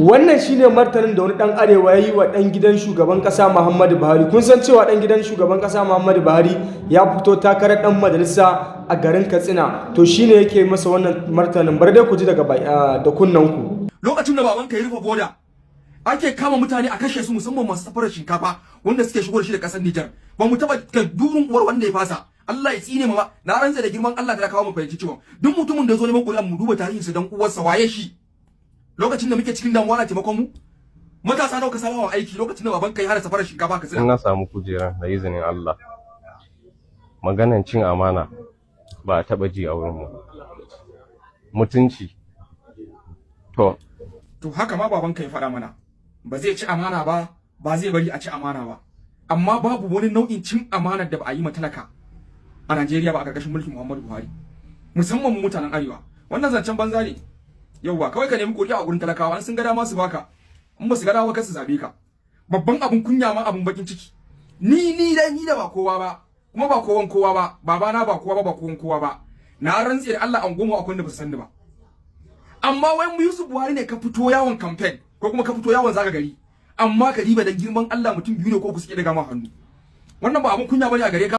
Wannan shine martanin da wani dan Arewa ya yi wa dan gidan shugaban kasa Muhammadu Buhari. Kun san cewa dan gidan shugaban kasa Muhammadu Buhari ya fito takarar dan majalisa a garin Katsina. To, shine yake masa wannan martanin. Bar dai ku ji daga da kunnen ku. Lokacin da babanka ya rufe boda, ake kama mutane a kashe su, musamman masu safarar shinkafa wanda suke shigo da shi da kasar Nijar. Ba mu taba ka durin uwar wanda ya fasa, Allah ya tsine ma. Na rantsa da girman Allah, ta kawo mu fahimci cewa duk mutumin da ya zo neman ƙuri'an mu, duba tarihinsa dan uwarsa, waye shi? Lokacin da muke cikin damuwa na taimakon mu. Matasa nawa ka saba wa aiki lokacin da baban kai hana safarar shinkafa ka In na samu kujera da izinin Allah, maganan cin amana ba a taɓa ji a wurin mu. Mutunci to. To, haka ma baban ka ya faɗa mana, ba zai ci amana ba, ba zai bari a ci amana ba. Amma babu wani nau'in cin amanar da ba a yi ma talaka a Najeriya ba a ƙarƙashin mulkin Muhammadu Buhari, musamman mu mutanen Arewa. Wannan zancen banza ne. Yauwa, kawai ka nemi kuri'a a gurin talakawa, in sun ga dama su baka, in ba su ga dama kar su zabe ka. Babban abun kunya ma, abun bakin ciki, ni dai, ni da ba kowa ba kuma ba kowan kowa ba, babana ba kowa ba, ba kowan kowa ba, na rantse da Allah an goma akwai wanda ba su sanni ba. Amma wai mu Yusuf Buhari ne ka fito yawon campaign ko kuma ka fito yawon zaga gari, amma ka diba da girman Allah, mutum biyu ne ko ku suke daga ma hannu. Wannan ba abun kunya bane a gare ka?